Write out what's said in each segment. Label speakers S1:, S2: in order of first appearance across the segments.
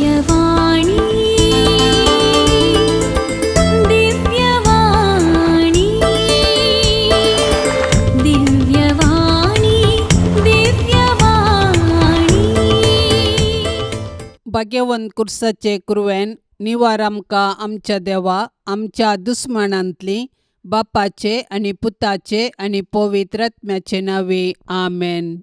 S1: दिव्यवाणी, दिव्यवाणी, दिव्यवाणी, दिव्यवाणी.
S2: भाग्यवंत कुर्साचे कुरवेन निवार आमकां आमच्या देवा आमच्या दुस्मानांतली बापाचे आनी पुताचे आनी पवित्र आत्म्याचे नांवे, आमेन.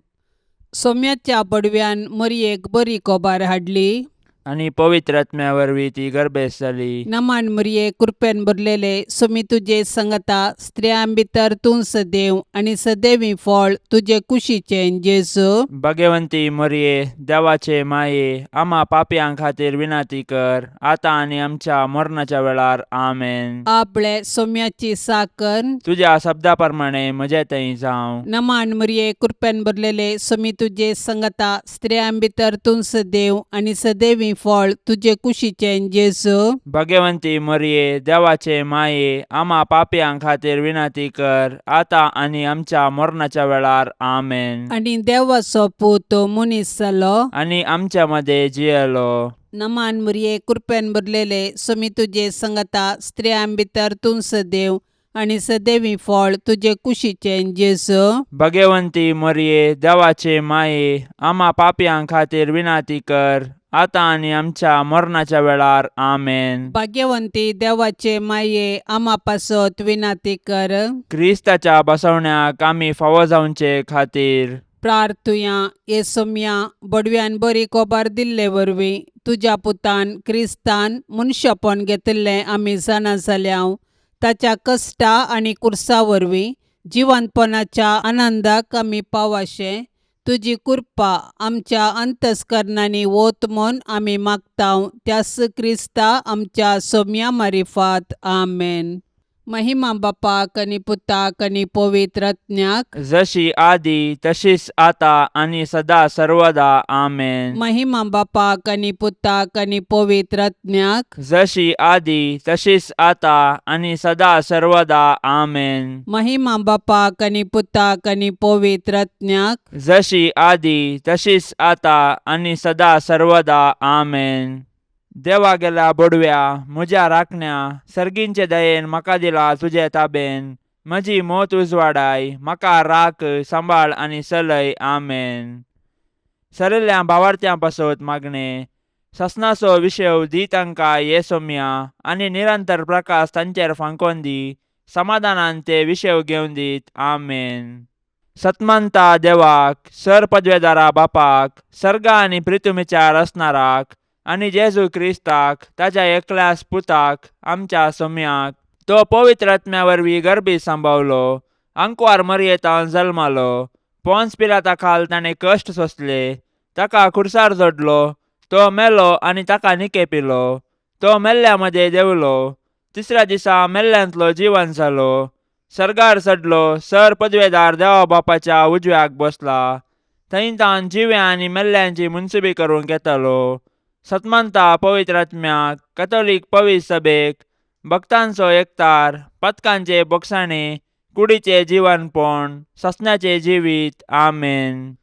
S2: सोम्याच्या बडव्यान मरयेक बरी कोबार हाडली.
S3: आनी पवित्र आत्म्या वरवीं ती गर्भेस्त जाली.
S2: नमान मरये, कृपेन भरलेले, सोमी तुजे संगता, स्त्रियां भितर तूं सदैव आनी सदैवी फळ तुजे कुशीचें जेजू.
S3: भाग्यवंती मरये, देवाचे माये, आमा पापयां खातीर विनंती कर, आतां आनी आमच्या मरणाच्या वेळार. आमेन.
S2: आपले सोम्याची साकर.
S3: तुज्या शब्दा प्रमाणे म्हजे थंय जावं.
S2: नमान मरये, कृपेन भरलेले, सोमी तुजे संगता, स्त्रियां भितर तूं सदैव आनी सदैवी फळ तुजे कुशीचें जेजू.
S3: भाग्यवंती मरये, देवाचे माये, आमा पापयां खातीर विनंती कर, आतां आनी आमच्या मरणाच्या वेळार. आमेन.
S2: आनी देवाचो पूत मनीस जालो.
S3: आनी आमच्या मदें जियेलो.
S2: नमान मरये, कृपेन भरलेले, सोमी तुजे संगता, स्त्रियां भितर तूं सदैव आनी सदैवी फळ तुजे कुशीचें जेजू.
S3: भाग्यवंती मरये, देवाचे माये, आमा पापयां खातीर विनंती कर, आतां आनी आमच्या मरणाच्या वेळार. आमेन.
S2: भाग्यवंती देवाचे माये, आमा पासत विनंती कर.
S3: क्रिस्ताच्या बसवण्याक आमी फावो जावचे खातीर.
S2: प्रार्थुया. ये सोम्या, बडव्यान बरी कोबार दिल्ले वरवीं तुज्या पुतान क्रिस्तान मनशापण घेतिल्लें आमी जाणा जाल्या. ताच्या कश्टा आनी कुर्सा वरवीं जिवंतपणाच्या आनंदाक आमी पावाशें तुजी कृपा आमच्या अंतस्करणांनी वत म्हूण आमी मागता, त्यास क्रिस्ता आमच्या सोम्या मारिफात. आमेन. महिमा बापाक आनी पुताक आनी पवित्र आत्म्याक.
S3: जशी आदी तशीच आता आनी सदा सर्वदा. आमेन.
S2: महिमा बापाक आनी पुताक आनी पवित्र आत्म्याक.
S3: जशी आदी तशीच आता आनी सदा सर्वदा. आमेन.
S2: महिमा बापाक आनी पुताक आनी पवित्र आत्म्याक.
S3: जशी आदी तशीच आता आनी सदा सर्वदा. आमेन. देवा गेल्या बडव्या, म्हज्या राखण्या, सर्गींचे दयेन म्हाका दिला तुजे ताबेन. म्हजी मोत उजवाडाय, म्हाका राख, सांबाळ आनी चलय. आमेन. सरिल्ल्या भावार्थ्यां पासत मागणें. ससनाचो विशेव दी तांकां ये सोम्या, आनी निरंतर प्रकाश तांचेर फांकोन दी. समाधानान ते विशेव घेवन दीत. आमेन. सतमंता देवाक, सर पदवेदारा बापाक, सर्गा आनी प्रितुमीच्या रचणाराक, आनी जेजू क्रिस्ताक, ताच्या एकल्याच पुताक, आमच्या सोम्याक, तो पवित्र आत्म्या वरवीं गर्भी सांबावलो, आंकवार मरयेतान जल्मालो, पोन्स पिलाता खाल ताणें कश्ट सोंसले, ताका खुर्सार जोडलो, तो मेलो आनी ताका निके पिलो, तो मेल्ल्या मदें देंवलो, तिसऱ्या दिसा मेल्ल्यांतलो जिवन जालो, सर्गार चडलो, सर पदवेदार देवा बापाच्या उजव्याक बसला, थंय तावन जिव्या आनी मेल्ल्यांची मुनसुबी करूंक येतालो. सतमंता पवित्र आत्म्याक, कथोलीक पवित्र सभेक, भक्तांचो एकतार, पथकांचे बोगसाणे, कुडीचे जिवनपण, ससनाचें जिवीत. आमेन.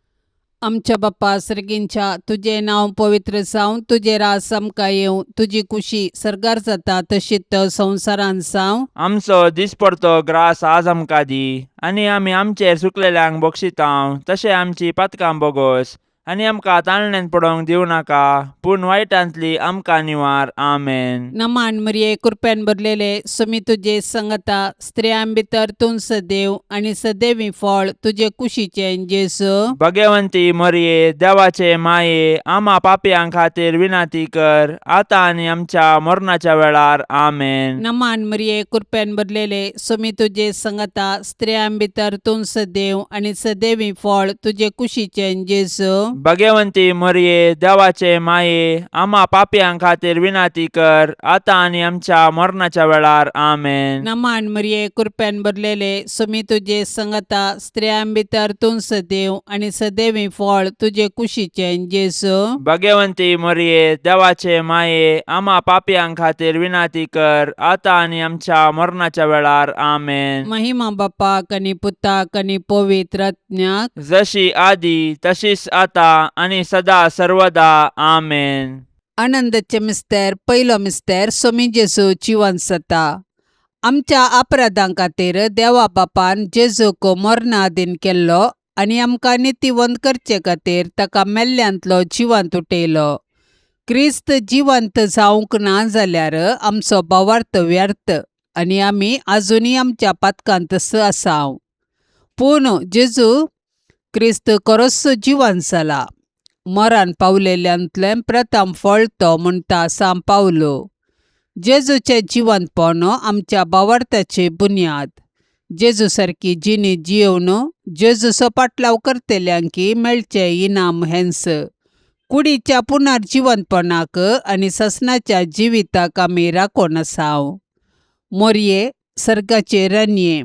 S2: आमच्या बाप्पा सर्गींच्या, तुजें नांव पवित्र जावं, तुजें राज आमकां येवं, तुजी कुशी सर्गार जाता तशीच संवसारांत जावं.
S3: आमचो दिसपडतो ग्रास आज आमकां दी, आनी आमी आमचेर चुकलेल्यांक बक्षितांव तशें आमची पातकां बोगोस, आनी आमकां ताळण्यांत पडोवंक दिवं नाका, पूण वायटांतली आमकां निवार. आमेन.
S2: नमान मरये, कृपेन भरलेले, सोमी तुजे संगता, स्त्रियां भितर तूं सदैव आनी सदैवी फळ तुजे कुशीचें जेजू.
S3: भगवंती मरये, देवाचे माये, आमा पापयां खातीर विनंती कर, आतां आनी आमच्या मरणाच्या वेळार. आमेन.
S2: नमान मरये, कृपेन भरलेले, सोमी तुजे संगता, स्त्रियां भितर तूं सदैव आनी सदैवी फळ तुजे कुशीचें जेजू.
S3: भगवंती मरये, देवाचे माये, आमा पापयां खातीर विनंती कर, आतां आनी आमच्या मरणाच्या वेळार. आमेन.
S2: नमान मरये, कृपेन भरलेले, सोमी तुजे संगता, स्त्रियां भितर तूं सदैव आनी सदैवी फळ तुजे कुशीचें जेजू.
S3: भगवंती मरये, देवाचे माये, आमा पापयां खातीर विनंती कर, आतां आनी आमच्या मरणाच्या वेळार. आमेन.
S2: महिमा बापाक आनी पुताक आनी पवित्र आत्म्याक.
S3: जशी आदी तशीच आतां आनी सदा सर्वदा. आमेन.
S2: आनंदाचे मिस्तेर पयलो मिस्तेर सोमी जेजू जिवन जाता. आमच्या अपराधां खातीर देवा बापान जेजूक मरणा आदीन केल्लो आनी आमकां नितीवंत करचे खातीर ताका मेल्ल्यांतलो जिवंत उठयलो. क्रिस्त जिवंत जावंक ना जाल्यार आमचो भावार्थ व्यर्थ आनी आमी आजुनूय आमच्या पातकांतच आसाव. पूण जेजू क्रिस्त खरोच जिवन जाला. मरण पावलेल्यांतलें प्रथम फळ तो म्हणटा सांव पावलो. जेजूचें जिवंतपण आमच्या भावार्थाची बुन्याद. जेजू सारकी जिणी जियेवन जेजूचो पाटलाव करतल्यांकी मेळचें इनाम हेंच. कुडीच्या पुनर्जिवंतपणाक आनी ससनाच्या जिविताक आमी राखून आसाव. मोरये सर्गाचे राणये,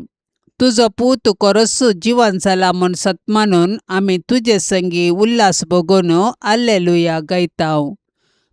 S2: तुजो पूत खरोच जिवन जाला म्हूण सतमानून आमी तुजे संगी उल्हास भोगून आल्लेलुया गायताव.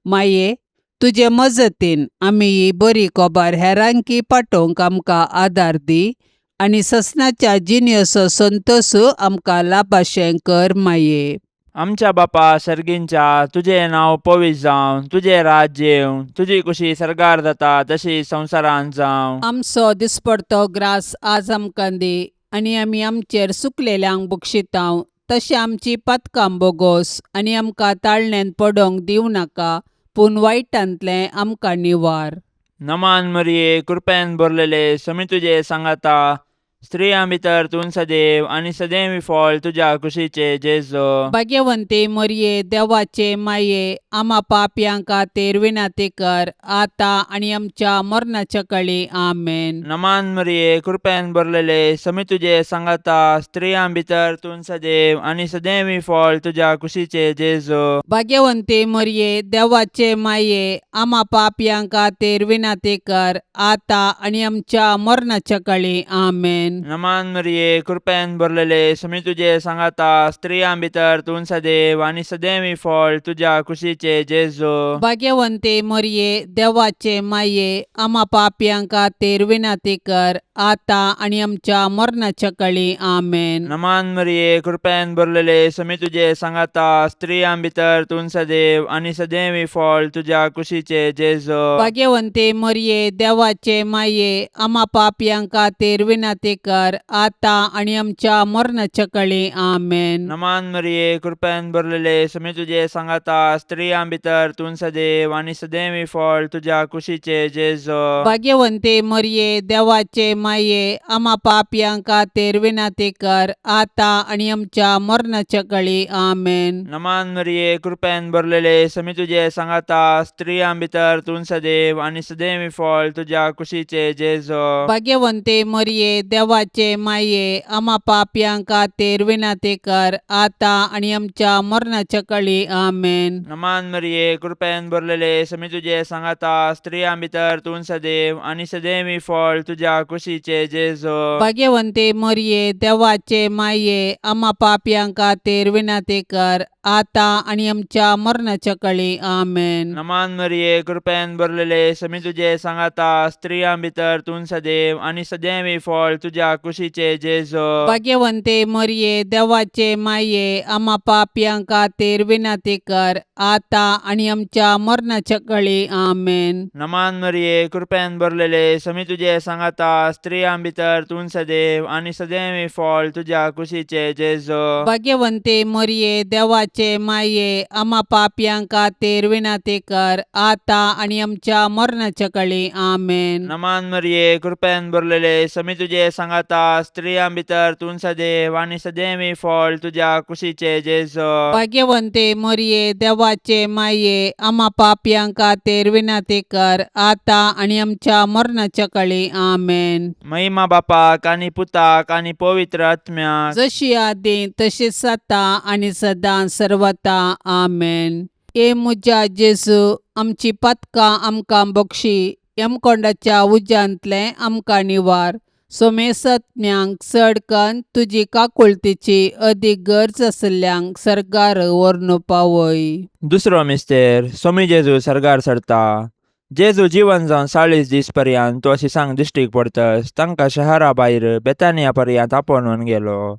S2: माये, तुजे मजतीन आमी ही बरी खबर हेरांकी पाठोवंक आमकां आदार दी आनी ससनाच्या जिणेचो संतोश आमकां लाभाशें कर माये.
S3: आमच्या बापा सर्गींच्या, तुजें नांव पवित्र जावं, तुजें राज्य येवं, तुजी कुशी सर्गार जाता तशी संवसारांत जावं.
S2: आमचो दिसपडतो ग्रास आज आमकां दी आनी आमी आमचेर सुकलेल्यांक बक्षितांव तशें आमची पातकां बोगोस आनी आमकां ताळण्यांत पडोवंक दिवं नाका, पूण वायटांतलें आमकां निवार.
S3: नमान मरिये, कृपेन भरलेले, समी तुजे सांगाता, स्त्रियां भितर तूं सदैव आनी सदैव फळ तुज्या कुशीचे जेजू.
S2: भाग्यवंती मरये, देवाचे माये, आमा पापयां खातीर विनंती कर आतां आनी आमच्या मरणाच्या कळी. आमेन.
S3: नमान मरिये, कृपेन भरलेले, समी तुजे सांगाता, स्त्रियां भितर तूं सदैव आनी सदैव फळ तुज्या कुशीचे जेजू.
S2: भाग्यवंती मरये, देवाचे माये, आमा पापयां खातीर विनंती कर आतां आनी आमच्या मरणाच्या कळी. आमेन.
S3: नमान मरिये, कृपेन भरलेले, समी तुजे सांगाता, स्त्रियां भितर तूं सदैव आनी सदैव फळ तुज्या कुशीचे जेजू.
S2: भाग्यवंती मरये, देवाचे माये, आमा पापयां खातीर विनंती कर आतां आनी आमच्या मरणाच्या कळी. आमेन.
S3: नमान मरिये, कृपेन भरलेले, समी तुजे सांगाता, स्त्रियां भितर तूं सदैव आनी सदैव फळ तुज्या कुशीचे जेजू.
S2: भाग्यवंती मरये, देवाचे माये, आमा पापयां खातीर विनंती कर आतां आनी आमच्या मरणाच्या कळी. आमेन.
S3: नमान मरिये, कृपेन भरलेले, समी तुजे सांगाता, स्त्रियां भितर तूं सदैव आनी सदैव फळ तुज्या कुशीचे जेजू.
S2: भाग्यवंती मरये, देवाचे माये, आमा पापयां खातीर विनंती कर आतां आनी आमच्या मरणाच्या कळी. आमेन.
S3: नमान मरिये, कृपेन भरलेले, समी तुजे सांगाता, स्त्रियां भितर तूं सदैव आनी सदैव फळ तुज्या कुशीचे जेजू.
S2: भाग्यवंती मरये, देवाचे माये, आमा पापयां खातीर विनंती कर आतां आनी आमच्या मरणाच्या कळी. आमेन.
S3: नमान मरिये, कृपेन भरलेले, समी तुजे सांगाता, स्त्रियां भितर तूं सदैव आनी सदैव फळ तुज्या कुशीचे जेजू.
S2: भाग्यवंती मरये, देवाचे माये, आमा पापयां खातीर विनंती कर आतां आनी आमच्या मरणाच्या कळी. आमेन.
S3: नमान मरिये, कृपेन भरलेले, समी तुजे सांगाता, स्त्रियां भितर तूं सदैव आनी सदैव फळ तुज्या कुशीचे जेजू.
S2: भाग्यवंती मरये, देवाचे माये, आमा पापयां खातीर विनंती कर आतां आनी आमच्या मरणाच्या कळी. आमेन.
S3: नमान मरिये, कृपेन भरलेले, समी तुजे सांगाता, स्त्रियां भितर तूं सदैव आनी सदैव फळ तुज्या कुशीचे जेजू.
S2: भाग्यवंती मरये, देवाचे माये, आमा पापयां खातीर विनंती कर आतां आनी आमच्या मरणाच्या कळी. आमेन.
S3: नमान मरिये, कृपेन भरलेले, समी तुजे सांगाता, स्त्रियां भितर तूं सदैव आनी सदैव फळ तुज्या कुशीचे जेजू.
S2: भाग्यवंती मरये, देवाचे माये, आमा पापयां खातीर विनंती कर आतां आनी आमच्या मरणाच्या कळी. आमेन.
S3: महिमा बापाक आनी पुताक आनी पवित्र आत्म्याक,
S2: जशी आदी तशीच आतां आनी सदां सर्वता. आमेन. ए म्हज्या जेजू, आमची पातकां आमकां बक्षी, यमकोंडाच्या उज्यांतलें आमकां निवार, सोमेसत्म्यांक चड कन्न तुजी काकुळतीची अदीक गरज आशिल्ल्यांक सर्गार व्हरून पावय.
S3: दुसरो मिस्तेर सोमी जेजू सर्गार सरता. जेजू जिवन जावन 40 दीस पर्यंत तो शिसांक दिश्टीक पडतस तांकां शहरा भायर बेतानिया पर्यंत आपोवन गेलो.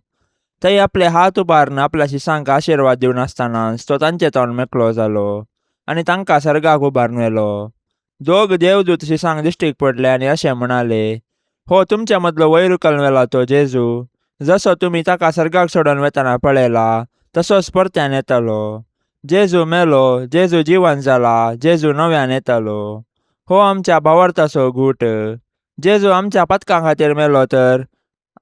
S3: थंय आपले हात उबारून आपल्या शिसांक आशिर्वाद दिवन आसतनाच तो तांचे तोंड मेकळो जालो आनी तांकां सर्गाक उबारून व्हेलो. दोग देवदूत शिसांक दिश्टीक पडले आनी अशें म्हणाले, हो तुमच्या मदलो वयर उखलून व्हेला तो जेजू, जसो तुमी ताका सर्गाक सोडून वेतना पळयला तसोच परत्यान येतलो. जेजू मेलो, जेजू जिवन जाला, जेजू नव्यान येतलो. हो आमच्या भावार्थाचो गूट. जेजू आमच्या पातकां खातीर मेलो तर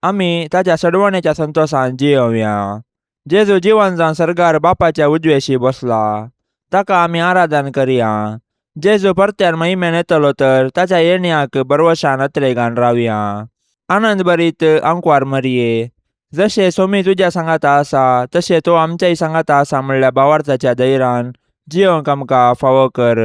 S3: आमी ताच्या सडवणेच्या संतोशान जियोवया. जेजू जिवन जावन सर्गार बापाच्या उजवेशी बसला, ताका आमी आराधन करया. जेजू परत्यान महिमेन येतलो तर ताच्या येण्याक बरवशान अत्रेगान रावया. आनंद भरीत आंकवार मरये, जशें सोमी तुज्या सांगाता आसा तशें तो आमच्याय सांगाता आसा म्हणल्या भावार्थाच्या धैरान जियोंक आमकां फावो कर.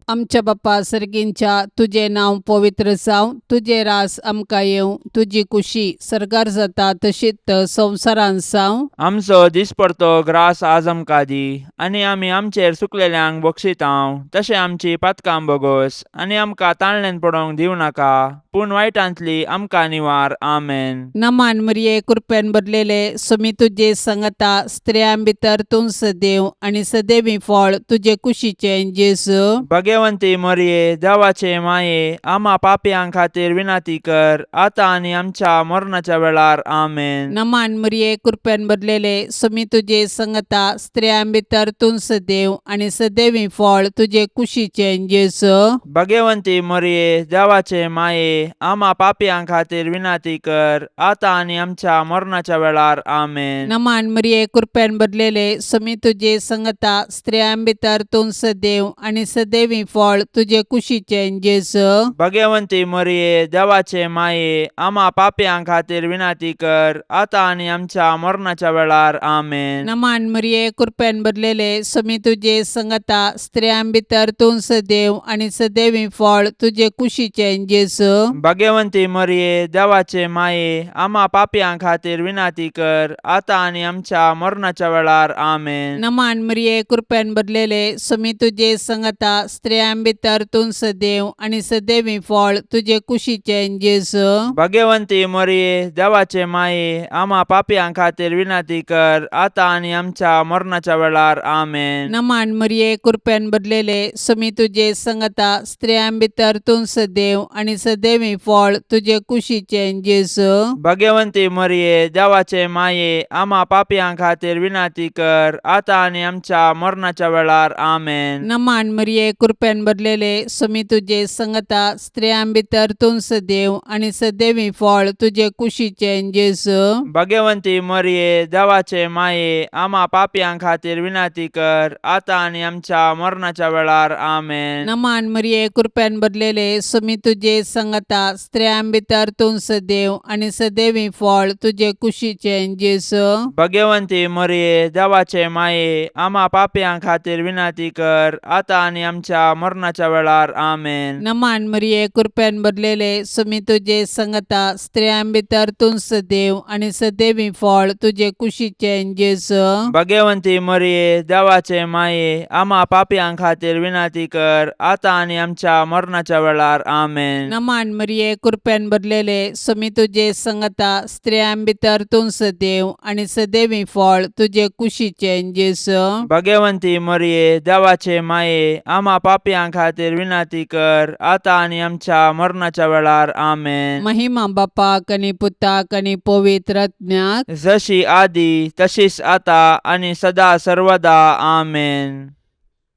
S2: आमच्या बापा सर्गींच्या, तुजें नांव पवित्र जावं, तुजें रास आमकां येवं, तुजी कुशी सर्गार जाता तशीच संवसारांत जावं.
S3: आमचो दिसपडतो ग्रास आज आमकां दी, आनी आमी आमचेर चुकलेल्यांक बक्षितांव तशें आमची पातकां बोगोस, आनी आमकां ताळण्यान पडोवंक दिवं नाका, पूण वायटांतली आमकां निवार. आमेन.
S2: नमान मरिये, कृपेन भरलेले, सुमी तुजे संगता, स्त्रियां भितर तूं सदैव आनी सदैवी फळ तुजे कुशीचें जेजू.
S3: भगवंती मरये, देवाचे माये, आमा पापयां खातीर विनंती कर, आतां आनी आमच्या मरणाच्या वेळार. आमेन.
S2: नमान मरिये, कृपेन भरलेले, सुमी तुजे संगता, स्त्रियां भितर तूं सदैव आनी सदैवी फळ तुजे कुशीचें जेजू.
S3: भगवंती मरये, देवाचे माये, आमा पापयां खातीर विनंती कर, आतां आनी आमच्या मरणाच्या वेळार. आमेन.
S2: नमान मरिये, कृपेन भरलेले, सुमी तुजे संगता, स्त्रियां भितर तूं सदैव आनी सदैवी फळ तुजे कुशीचें जेजू.
S3: भगवंती मरये, देवाचे माये, आमा पापयां खातीर विनंती कर, आतां आनी आमच्या मरणाच्या वेळार. आमेन.
S2: नमान मरिये, कृपेन भरलेले, सुमी तुजे संगता, स्त्रियां भितर तूं सदैव आनी सदैवी फळ तुजे कुशीचें जेजू.
S3: भगवंती मरये, देवाचे माये, आमा पापयां खातीर विनंती कर, आतां आनी आमच्या मरणाच्या वेळार. आमेन.
S2: नमान मरिये, कृपेन भरलेले, सुमी तुजे संगता, स्त्रियां भितर तूं सदैव आनी सदैवी फळ तुजे कुशीचें जेजू.
S3: भगवंती मरये, देवाचे माये, आमा पापयां खातीर विनंती कर, आतां आनी आमच्या मरणाच्या वेळार. आमेन.
S2: नमान मरिये, कृपेन भरलेले, सुमी तुजे संगता, स्त्रियां भितर तूं सदैव आनी सदैवी फळ तुजे कुशीचें जेजू.
S3: भगवंती मरये, देवाचे माये, आमा पापयां खातीर विनंती कर, आतां आनी आमच्या मरणाच्या वेळार. आमेन.
S2: नमान मरिये, कृपेन भरलेले, सुमी तुजे संगता, स्त्रियां भितर तूं सदैव आनी सदैवी फळ तुजे कुशीचें जेजू.
S3: भगवंती मरये, देवाचे माये, आमा पापयां खातीर विनंती कर, आतां आनी आमच्या मरणाच्या वेळार. आमेन.
S2: नमान मरिये, कृपेन भरलेले, सुमी तुजे संगता, स्त्रियां भितर तूं सदैव आनी सदैवी फळ तुजे कुशीचें जेजू.
S3: भगवंती मरये, देवाचे माये, आमा पापयां खातीर विनंती कर, आतां आनी आमच्या मरणाच्या वेळार. आमेन.
S2: नमान मरिये, कृपेन भरलेले, सुमी तुजे संगता, स्त्रियां भितर तूं सदैव आनी सदैवी फळ तुजे कुशीचें जेजू.
S3: भगवंती मरये, देवाचे माये, आमा पापयां खातीर विनंती कर, आतां आनी आमच्या मरणाच्या वेळार. आमेन.
S2: नमान मरिये, कृपेन भरलेले, सुमी तुजे संगता, स्त्रियां भितर तूं सदैव आनी सदैवी फळ तुजे कुशीचें जेजू.
S3: भगवंती मरये, देवाचे माये, आमा पापयां खातीर विनंती कर, आतां आनी आमच्या मरणाच्या वेळार. आमेन.
S2: महिमा बापाक आनी पुताक आनी पवित्र आत्म्याक.
S3: जशी आदी तशीच आता आनी सदा सर्वदा. आमेन.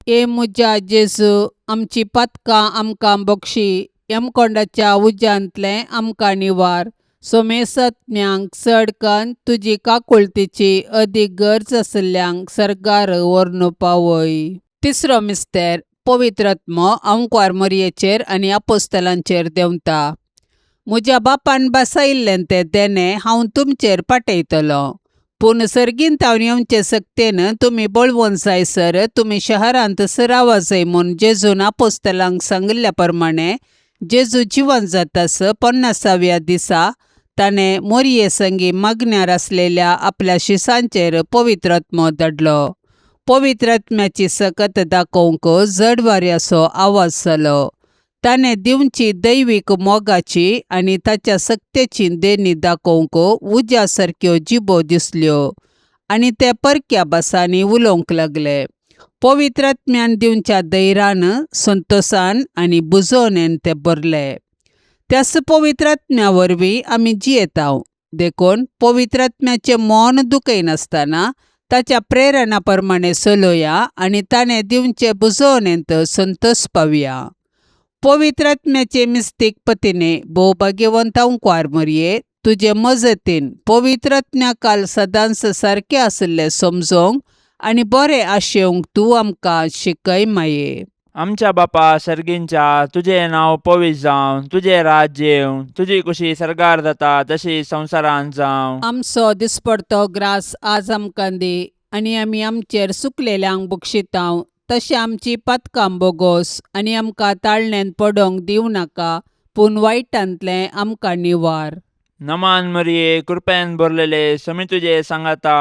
S2: ए म्हज्या जेजू, आमची पातकां आमकां बक्षी, यमकोंडाच्या उज्यांतलें आमकां निवार, सोमेसत्म्यांक चड कन्न तुजी काकुळतीची अदीक गरज आशिल्ल्यांक सर्गार व्हरून पावय. तिसरो मिस्तेर, पवित्र आत्मो आंकवार मरयेचेर आनी आपोस्तलांचेर देंवता. म्हज्या बापान बसयिल्लें तें देणें हांव तुमचेर पाठयतलो, पूण सर्गींत हांव येवचे सक्तेन तुमी बळवंत जायसर तुमी शहरांत सरावा जाय म्हूण जेजून आपोस्तलांक सांगिल्ल्या प्रमाणे, जेजू जिवन जातास 50व्या दिसा ताणें मोरये संगी मागण्यार आसलेल्या आपल्या शिसांचेर पवित्र आत्मो धाडलो. पवित्र आत्म्याची सकत दाखोवंक जड वाऱ्याचो आवाज जालो. ताणें दिवची दैवीक मोगाची आनी ताच्या सक्तेची देणी दाखोवंक उज्या सारक्यो जिबो दिसल्यो आनी ते परक्या भासांनी उलोवंक लागले. पवित्र आत्म्यान दिवच्या धैर्यान संतोसान आनी बुजोवणेन ते भरले. त्याच पवित्र आत्म्या वरवीं आमी जियेतांव. देखून पवित्र आत्म्याचें मन दुखयनासतना ताच्या प्रेरणा प्रमाणें चलोवया आनी ताणें दिवचे बुजोवणेंत संतोस पावया. पवित्र आत्म्याचे मिस्तीक पतीने भोव भाग्यवंत अंकवार मरये, तुजे मजतीन पवित्र आत्म्या काल सदांच सारकें आशिल्लें समजोंक आनी बरें आशेवंक तूं आमकां शिकय माये.
S3: आमच्या बापा सर्गींच्या, तुजें नांव पवित्र जावं, तुजें राज्य येवं, तुजी कुशी सर्गार जाता तशी संवसारांत जावं.
S2: आमचो दिसपडतो ग्रास आज आमकां दी आनी आमी आमचेर सुकलेल्यांक बक्षितांव तशें आमची पातकां बोगोस आनी आमकां ताळण्यांत पडोंक दिवं नाका, पूण वायटांतलें आमकां निवार.
S3: नमान मरिये, कृपेन भरलेले, समी तुजे सांगाता,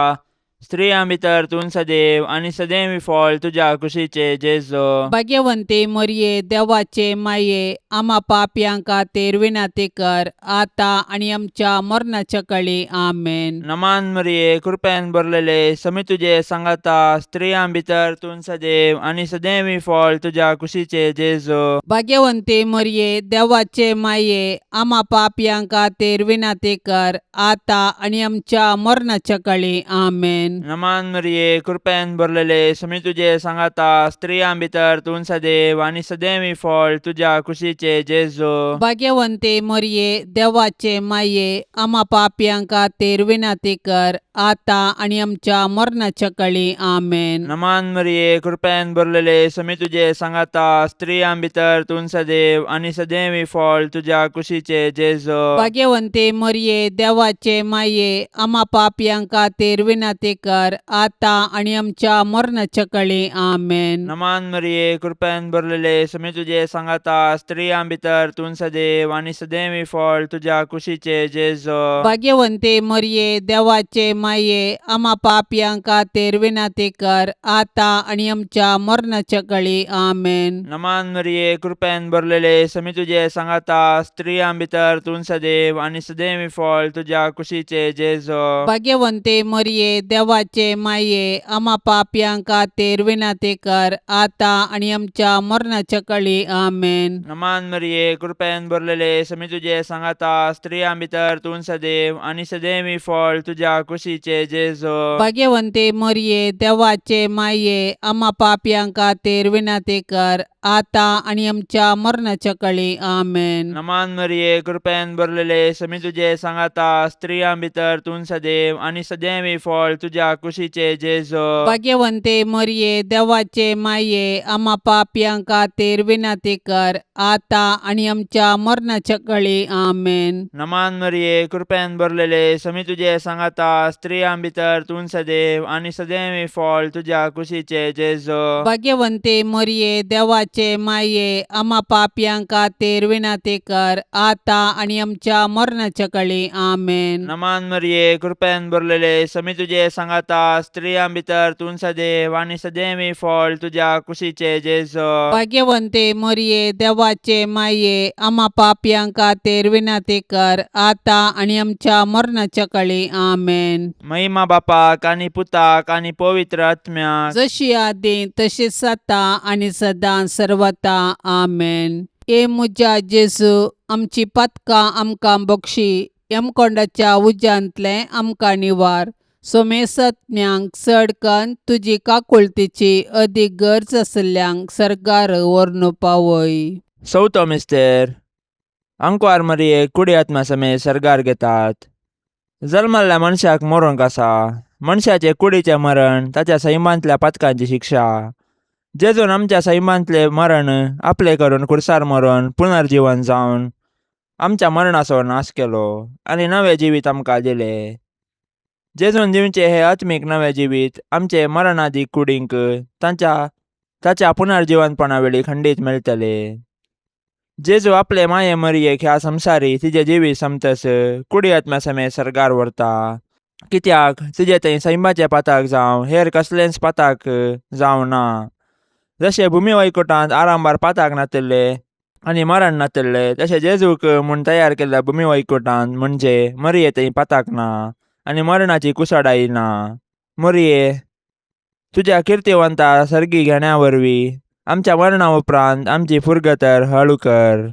S3: स्त्रियां भितर तूं सदैव आनी सदैव फळ तुज्या कुशीचे जेजो.
S2: भाग्यवंती मरये, देवाचे माये, आमा पापयां खातीर विनंती कर आतां आनी आमच्या मरणाच्या कळी. आमेन.
S3: नमान मरिये, कृपेन भरलेले, समी तुजे सांगाता, स्त्रियां भितर तूं सदैव आनी सदैव फळ तुज्या कुशीचे जेजो.
S2: भाग्यवंती मरये, देवाचे माये, आमा पापयां खातीर विनंती कर आतां आनी आमच्या मरणाच्या कळी. आमेन.
S3: नमान मरिये, कृपेन भरलेले, समी तुजे सांगाता, स्त्रियां भितर तूं सदैव आनी सदैव फळ तुज्या कुशीचे जेजो.
S2: भाग्यवंती मरये, देवाचे माये, आमा पापयां खातीर विनंती कर आतां आनी आमच्या मरणाच्या कळी. आमेन.
S3: नमान मरिये, कृपेन भरलेले, समी तुजे सांगाता, स्त्रियां भितर तूं सदैव आनी सदैव फळ तुज्या कुशीचे जेजो.
S2: भाग्यवंती मरये, देवाचे माये, आमा पापयां खातीर विनंती कर आतां आनी आमच्या मरणाच्या कळी. आमेन.
S3: नमान मरिये, कृपेन भरलेले, समी तुजे सांगाता, स्त्रियां भितर तूं सदैव आनी सदैव फळ तुज्या कुशीचे जेजो.
S2: भाग्यवंती मरये, देवाचे माये, आमा पापयां खातीर विनंती कर आतां आनी आमच्या मरणाच्या कळी. आमेन.
S3: नमान मरिये, कृपेन भरलेले, समी तुजे सांगाता, स्त्रियां भितर तूं सदैव आनी सदैव फळ तुज्या कुशीचे जेजो.
S2: भाग्यवंती मरये, देवाचे माये, आमा पापयां खातीर विनंती कर आतां आनी आमच्या मरणाच्या कळी. आमेन.
S3: नमान मरिये, कृपेन भरलेले, समी तुजे सांगाता, स्त्रियां भितर तूं सदैव आनी सदैव फळ तुज्या कुशीचे जेजो.
S2: भाग्यवंती मरये, देवाचे माये, आमा पापयां खातीर विनंती कर आतां आनी आमच्या मरणाच्या कळी. आमेन.
S3: नमान मरिये, कृपेन भरलेले, समी तुजे सांगाता, स्त्रियां भितर तूं सदैव आनी सदैव फळ तुज्या कुशीचे जेजो.
S2: भाग्यवंती मरये, देवाचे माये, आमा पापयां खातीर विनंती कर आतां आनी आमच्या मरणाच्या कळी. आमेन.
S3: नमान मरिये, कृपेन भरलेले, समी तुजे सांगाता, स्त्रियां भितर तूं सदैव आनी सदैव फळ तुज्या कुशीचे जेजो.
S2: भाग्यवंती मरये, देवाचे माये, आमा पापयां खातीर विनंती कर आतां आनी आमच्या मरणाच्या कळी. आमेन.
S3: नमान मरिये, कृपेन भरलेले, समी तुजे सांगाता, स्त्रियां भितर तूं सदैव आनी सदैव फळ तुज्या कुशीचे जेजो.
S2: भाग्यवंती मरये, देवाचे माये, आमा पापयां खातीर विनंती कर आतां आनी आमच्या मरणाच्या कळी. आमेन.
S3: महिमा बापाक आनी पुताक आनी पवित्र आत्म्याक,
S2: जशी आदी तशीच आतां आनी सदां सर्वता. आमेन. ए म्हज्या जेजू, आमची पातकां आमकां बक्षी, यमकोंडाच्या उज्यांतलें आमकां निवार, सोमेसत्म्यांक चड कन्न तुजी काकुळतीची अदीक गरज आशिल्ल्यांक सर्गार व्हरून पावय.
S3: चवथो मिस्तेर, आंकवार मरियेक कुडी आत्मा समेत सर्गार घेतात. जल्मल्ल्या मनशाक मरूंक आसा. मनशाचे कुडीचें मरण ताच्या सैमांतल्या पातकांची शिक्षा. जेजून आमच्या सैमांतलें मरण आपलें करून खुर्सार मरून पुनर्जिवन जावन आमच्या मरणाचो नाश केलो आनी नवें जिवीत आमकां दिलें. जेजून दिवचें हें आत्मीक नवें जिवीत आमचे मरणादी कुडींक तांच्या ताच्या पुनर्जिवनपणा वेळी खंडीत मेळटलें. जेजू आपले माये मरियेक ह्या संवसारी तिजें जिवीत समतस कुडी आत्म्या समेत सर्गार व्हरता. कित्याक तिजे थंय सैमाचें पाताक जावं हेर कसलेंच पाताक जावं ना. जशें भुमी वैकुटांत आरंभार पाताक नातिल्लें आनी मरण नातिल्लें, तशें जेजूक म्हूण तयार केल्ल्या भुमी वैकुटांत म्हणजे मरिये थंय पाताक ना आनी मरणाची कुसडाई ना. मरिये, तुज्या किर्तिवंता सर्गी घेण्या वरवीं आमच्या मरणा उपरांत आमची फुरगतर हळू कर.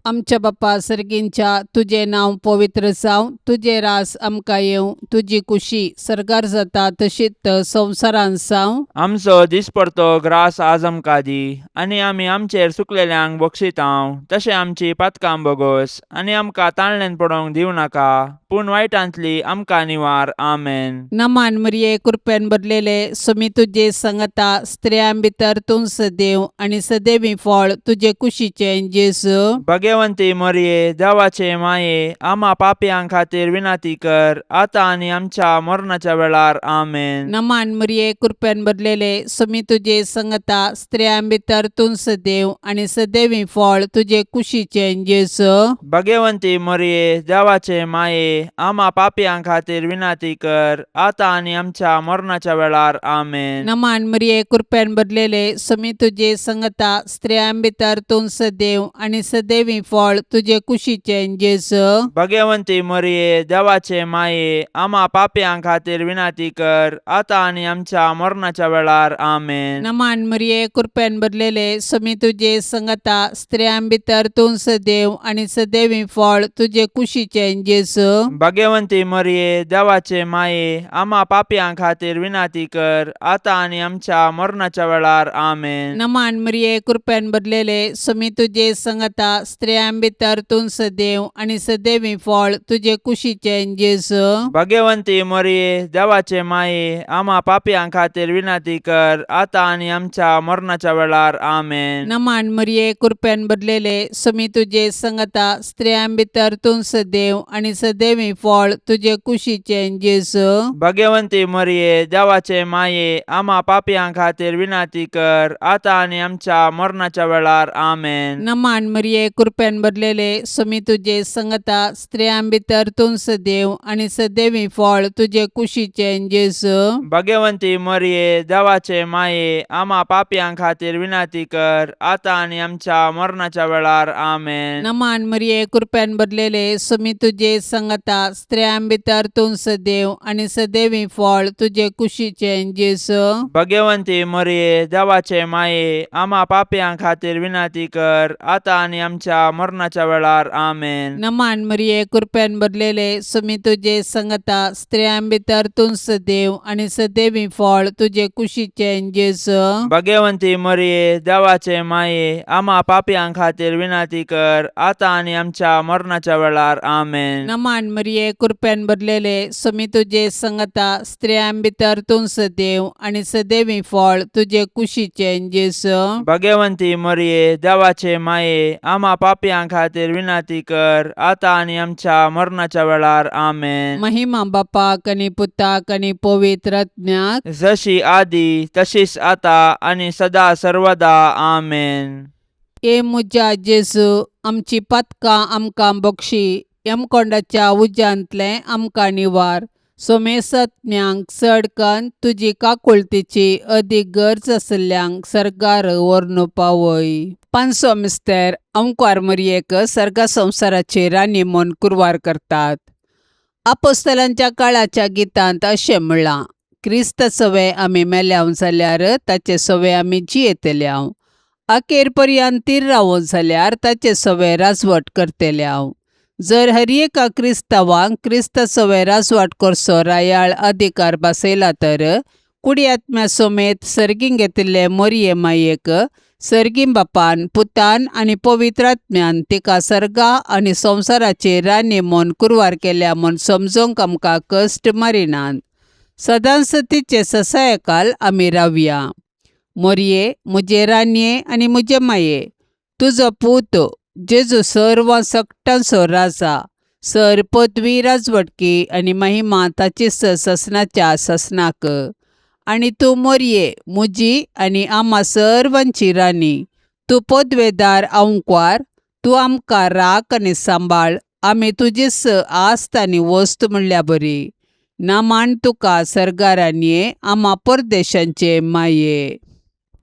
S2: आमच्या बापा सर्गींच्या तुजें नांव पवित्र जावं, तुजें रास आमकां येवं, तुजी कुशी सर्गार जाता तशीच संवसारांत जावं.
S3: आमचो दिसपडतो ग्रास आज आमकां दी आनी आमी आमचेर सुकलेल्यांक बक्षितांव तशें आमची पातकां बोगोस आनी आमकां ताळण्यान पडोवंक दिवं नाका पूण वायटांतली आमकां निवार. आमेन.
S2: नमान मरिये, कृपेन भरलेले, सुमी तुजे संगता, स्त्रियां भितर तूं सदैव आनी सदैवी फळ तुजे कुशीचें जेजू.
S3: भगवंती मरिये, देवाचे माये, आमा पापयां खातीर विनंती कर आतां आनी आमच्या मरणाच्या वेळार. आमेन.
S2: नमान मरिये, कृपेन भरलेले, सुमी तुजे संगता, स्त्रियां भितर तूं सदैव आनी सदैवी फळ तुजे कुशीचें जेजू.
S3: भगवंती मरिये, देवाचे माये, आमा पापयां खातीर विनंती कर आतां आनी आमच्या मरणाच्या वेळार. आमेन.
S2: नमान मरिये, कृपेन भरलेले, सुमी तुजे संगता, स्त्रियां भितर तूं सदैव आनी सदैवी फळ तुजे कुशीचें जेजू.
S3: भगवंती मरिये, देवाचे माये, आमा पापयां खातीर विनंती कर आतां आनी आमच्या मरणाच्या वेळार. आमेन.
S2: नमान मरिये, कृपेन भरलेले, सुमी तुजे संगता, स्त्रियां भितर तूं सदैव आनी सदैवी फळ तुजे कुशीचें जेजू.
S3: भगवंती मरिये, देवाचे माये, आमा पापयां खातीर विनंती कर आतां आनी आमच्या मरणाच्या वेळार. आमेन.
S2: नमान मरिये, कृपेन भरलेले, सुमी तुजे संगता, स्त्रियां भितर तूं सदैव आनी सदैवी फळ तुजे कुशीचें जेजू.
S3: भगवंती मरिये, देवाचे माये, आमा पापयां खातीर विनंती कर आतां आनी आमच्या मरणाच्या वेळार. आमेन.
S2: नमान मरिये, कृपेन भरलेले, सुमी तुजे संगता, स्त्रियां भितर तूं सदैव आनी सदैवी फळ तुजे कुशीचें जेजू.
S3: भगवंती मरिये, देवाचे माये, आमा पापयां खातीर विनंती कर आतां आनी आमच्या मरणाच्या वेळार. आमेन.
S2: नमान मरिये, कृपेन भरलेले, सुमी तुजे संगता, स्त्रियां भितर तूं सदैव आनी सदैवी फळ तुजे कुशीचें जेजू.
S3: भगवंती मरिये, देवाचे माये, आमा पापयां खातीर विनंती कर आतां आनी आमच्या मरणाच्या वेळार. आमेन.
S2: नमान मरिये, कृपेन भरलेले, सुमी तुजे संगता, स्त्रियां भितर तूं सदैव आनी सदैवी फळ तुजे कुशीचें जेजू.
S3: भगवंती मरिये, देवाचे माये, आमा पापयां खातीर विनंती कर आतां आनी आमच्या मरणाच्या वेळार. आमेन.
S2: नमान मरिये, कृपेन भरलेले, सुमी तुजे संगता, स्त्रियां भितर तूं सदैव आनी सदैवी फळ तुजे कुशीचें जेजू.
S3: भगवंती मरिये, देवाचे माये, आमा पापयां खातीर विनंती कर आतां आनी आमच्या मरणाच्या वेळार. आमेन.
S2: नमान मरिये, कृपेन भरलेले, सुमी तुजे संगता, स्त्रियां भितर तूं सदैव आनी सदैवी फळ तुजे कुशीचें जेजू.
S3: भगवंती मरिये, देवाचे माये, आमा पापयां खातीर विनंती कर आतां आनी आमच्या मरणाच्या वेळार. आमेन.
S2: महिमा बापाक आनी पुताक आनी पवित्र आत्म्याक.
S3: जशी आदी तशीच आता आनी सदा सर्वदा. आमेन.
S2: ए म्हज्या जेजू, आमची पातकां आमकां बक्षी, यमकोंडाच्या उज्यांतलें आमकां निवार, सोमेसत्म्यांक चड कन्न तुजी काकुळतीची अदीक गरज आशिल्ल्यांक सर्गार व्हरून पावय. पांचसो मिस्तेर अंकवार मरयेक सर्गा संवसाराची राणी म्हूण कुरवार करतात. आपोस्तलांच्या काळाच्या गितांत अशें म्हणलां, क्रिस्त सवे आमी मेल्याव जाल्यार ताचे सवे आमी जियेतल्याव, अखेर पर्यंत तीर रावो जाल्यार ताचे सवे राजवट करतल्याव. जर हर एका क्रिस्तांवांक क्रिस्त सवे राजवाट करचो रायाळ अधिकार बसयला तर कुडी आत्म्या समेत सर्गीं घेतिल्ले मोरये मायेक सर्गीं बापान, पुतान आनी पवित्र आत्म्यान तिका सर्गा आनी संवसाराची राणी म्हूण कुरवार केल्या म्हूण समजूंक आमकां कश्ट मारिनात. सदांच तिचे ससायकाल आमी रावया. मोरये, म्हजे राणये आनी म्हजे माये, तुजो पूत जेजू सर्व सकटांचो राजा, सर पदवी, राजवटकी आनी महिमा ताची ससनाच्या ससनाक. आनी तूं मोरये, म्हजी आनी आमा सर्वांची राणी, तूं पदवेदार आंकवार, तूं आमकां राख आनी सांबाळ, आमी तुजीच आस्त आनी वस्त म्हणल्या बरी. नामान तुका सर्गा राणये, आमा परदेशांचे माये.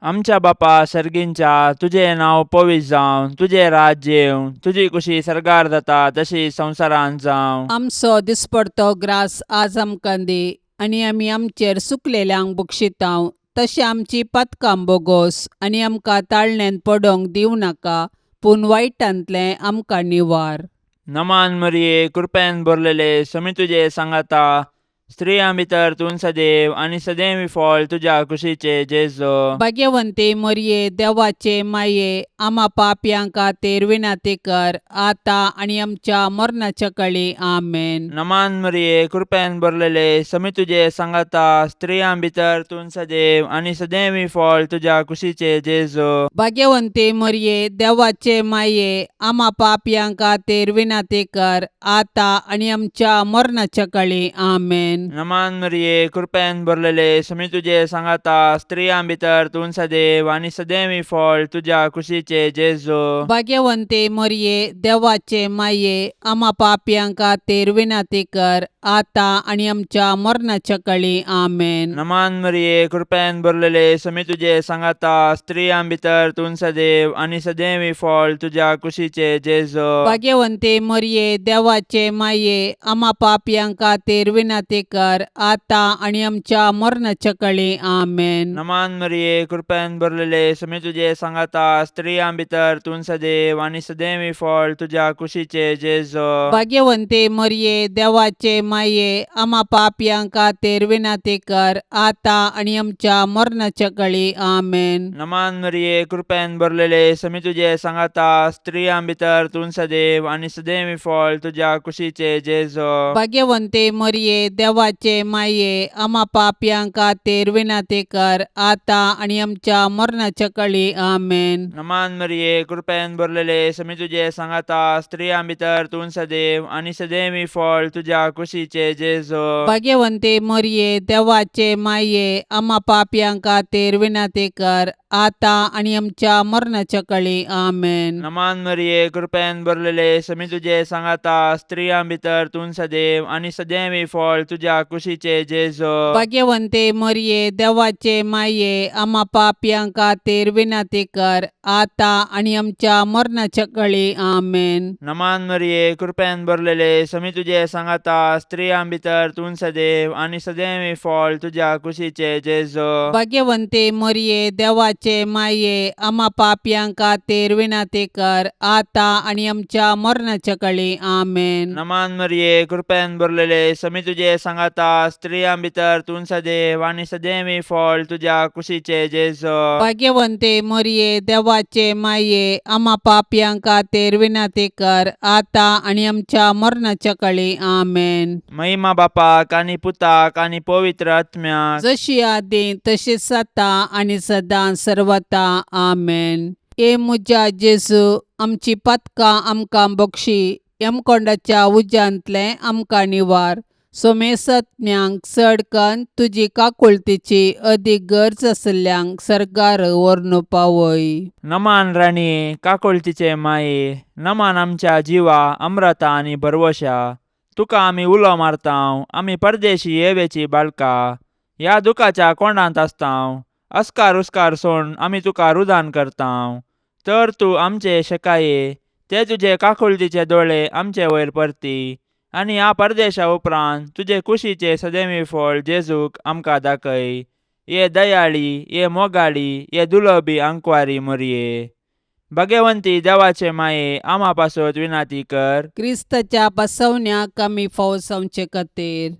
S3: आमच्या बापा सर्गींच्या, तुजें नांव पवित्र जावं, तुजें राज्य येवं, तुजी कुशी सर्गार जाता तशी संवसारांत जावं.
S2: आमचो दिसपडतो ग्रास आज आमकां दी आनी आमी आमचेर सुकलेल्यांक बक्षितांव तशें आमची पातकां बोगोस आनी आमकां ताळण्यांत पडोंक दिवं नाका पूण वायटांतलें आमकां निवार.
S3: नमान मरिये, कृपेन भरलेले, समी तुजे सांगाता, स्त्रियां भितर तूं सदैव आनी सदैव फळ तुज्या कुशीचे जेजो.
S2: भाग्यवंती मरये, देवाचे माये, आमा पापयां खातीर विनंती कर आतां आनी आमच्या मरणाच्या कळी. आमेन.
S3: नमान मरिये, कृपेन भरलेले, समी तुजे सांगाता, स्त्रियां भितर तूं सदैव आनी सदैव फळ तुज्या कुशीचे जेजो.
S2: भाग्यवंती मरये, देवाचे माये, आमा पापयां खातीर विनंती कर आतां आनी आमच्या मरणाच्या कळी. आमेन.
S3: नमान मरिये, कृपेन भरलेले, समी तुजे सांगाता, स्त्रियां भितर तूं सदैव आनी सदैव फळ तुज्या कुशीचे जेजो.
S2: भाग्यवंती मरये, देवाचे माये, आमा पापयां खातीर विनंती कर आतां आनी आमच्या मरणाच्या कळी. आमेन.
S3: नमान मरिये, कृपेन भरलेले, समी तुजे सांगाता, स्त्रियां भितर तूं सदैव आनी सदैव फळ तुज्या कुशीचे जेजो.
S2: भाग्यवंती मरये, देवाचे माये, आमा पापयां खातीर विनंती कर आतां आनी आमच्या मरणाच्या कळी. आमेन.
S3: नमान मरिये, कृपेन भरलेले, समी तुजे सांगाता, स्त्रियां भितर तूं सदैव आनी सदैव फळ तुज्या कुशीचे जेजो.
S2: भाग्यवंती मरये, देवाचे माये, आमा पापयां खातीर विनंती कर आतां आनी आमच्या मरणाच्या कळी. आमेन.
S3: नमान मरिये, कृपेन भरलेले, समी तुजे सांगाता, स्त्रियां भितर तूं सदैव आनी सदैव फळ तुज्या कुशीचे जेजो.
S2: भाग्यवंती मरये, देवाचे माये, आमा पापयां खातीर विनंती कर आतां आनी आमच्या मरणाच्या कळी. आमेन.
S3: नमान मरिये, कृपेन भरलेले, समी तुजे सांगाता, स्त्रियां भितर तूं सदैव आनी सदैव फळ तुज्या कुशीचे जेजो.
S2: भाग्यवंती मरये, देवाचे माये, आमा पापयां खातीर विनंती कर आतां आनी आमच्या मरणाच्या कळी. आमेन.
S3: नमान मरिये, कृपेन भरलेले, समी तुजे सांगाता, स्त्रियां भितर तूं सदैव आनी सदैव फळ तुज्या कुशीचे जेजो.
S2: भाग्यवंती मरये, देवाचे माये, आमा पापयां खातीर विनंती कर आतां आनी आमच्या मरणाच्या कळी. आमेन.
S3: नमान मरिये, कृपेन भरलेले, समी तुजे सांगाता, स्त्रियां भितर तूं सदैव आनी सदैव फळ तुज्या कुशीचे जेजो.
S2: भाग्यवंती मरये, देवाचे माये, आमा पापयां खातीर विनंती कर आतां आनी आमच्या मरणाच्या कळी. आमेन.
S3: नमान मरिये, कृपेन भरलेले, समी तुजे सांगाता, स्त्रियां भितर तूं सदैव आनी सदैव फळ तुज्या कुशीचे जेजो.
S2: भाग्यवंती मरये, देवाचे माये, आमा पापयां खातीर विनंती कर आतां आनी आमच्या मरणाच्या कळी. आमेन.
S3: महिमा बापाक आनी पुताक आनी पवित्र आत्म्याक,
S2: जशी आदी तशीच आतां आनी सदां सर्वता. आमेन. ए म्हज्या जेजू, आमची पातकां आमकां बक्षी, यमकोंडाच्या उज्यांतलें आमकां निवार, सोमेसत्म्यांक चड कन्न तुजी काकुळतीची अदीक गरज आशिल्ल्यांक सर्गार व्हरून पावय.
S3: नमान राणये, काकुळतीचे माये, नमान आमच्या जिवा अम्रता आनी भरवशा, तुका आमी उलो मारतांव, आमी परदेशी येवेची बाळका, ह्या दुखाच्या कोंडांत आसतांव, अस्कार उस्कार सोड आमी तुका रुदान करतांव, तर तूं आमचे शेकाये ते तुजे काकुळतीचे दोळे आमचे वयर परती आनी ह्या परदेशा उपरांत तुजे कुशीचे सदैवी फळ जेजूक आमकां दाखय. ये दयाळी, ये मोगाळी, ये दुलबी आंकवारी मोरये, भगवंती देवाचे माये, आमा पासत विनाती कर.
S2: क्रिस्ताच्या बसवण्याक आमी फावसावचे खातीर